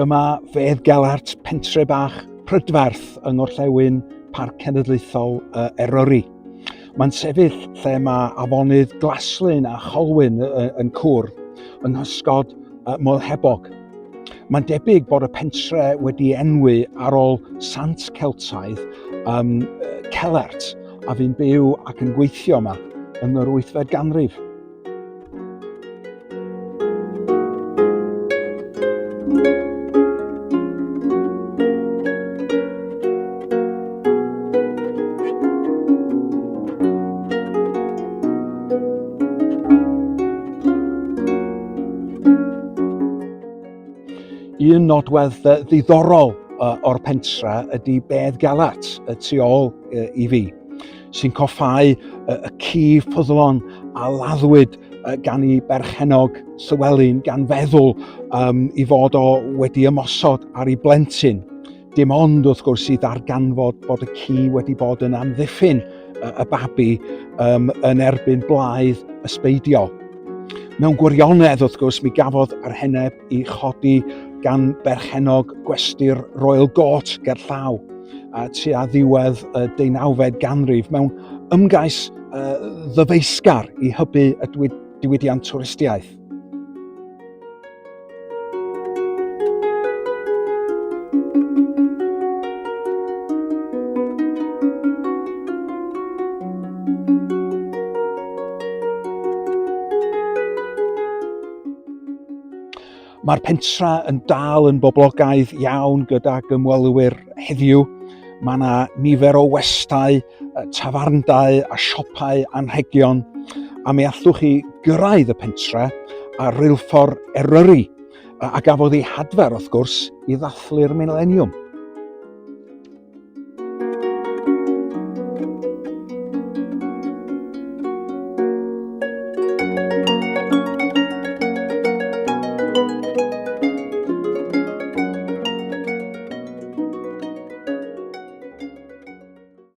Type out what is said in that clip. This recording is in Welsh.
Dyma fedd Gelart, pentre bach prydferth yng ngorllewin Parc Cenedlaethol Eryri. Mae'n sefyll lle mae afonydd Glaslyn a Cholwyn yn cwrdd yng nghysgod Moel Hebog. Mae'n debyg bod y pentre wedi enwi ar ôl sant Celtaidd um, Celert, a fu'n byw ac yn gweithio yma yn yr 8fed ganrif. Un nodwedd ddiddorol o'r pentra ydy Bedd Gelart y tu ôl i fi, sy'n coffáu y ci ffyddlon a laddwyd gan ei berchennog Llywelyn gan feddwl um, i fod o wedi ymosod ar ei blentyn. Dim ond wrth gwrs i ddarganfod bod y ci wedi bod yn amddiffyn y babi um, yn erbyn blaidd ysbeidiol. Mewn gwirionedd, wrth gwrs, mi gafodd yr heneb i chodi gan berchennog gwesty'r Royal Court gerllaw a tua ddiwedd y deunawfed ganrif mewn ymgais uh, ddyfeisgar i hybu y diwydiant twristiaeth. Mae'r pentra yn dal yn boblogaidd iawn gydag ymwelwyr heddiw. Mae yna nifer o westai, tafarndai a siopau anrhegion, a mi allwch chi gyrraedd y pentre ar reilffordd Eryri, a gafodd ei hadfer wrth gwrs i ddathlu'r mileniwm.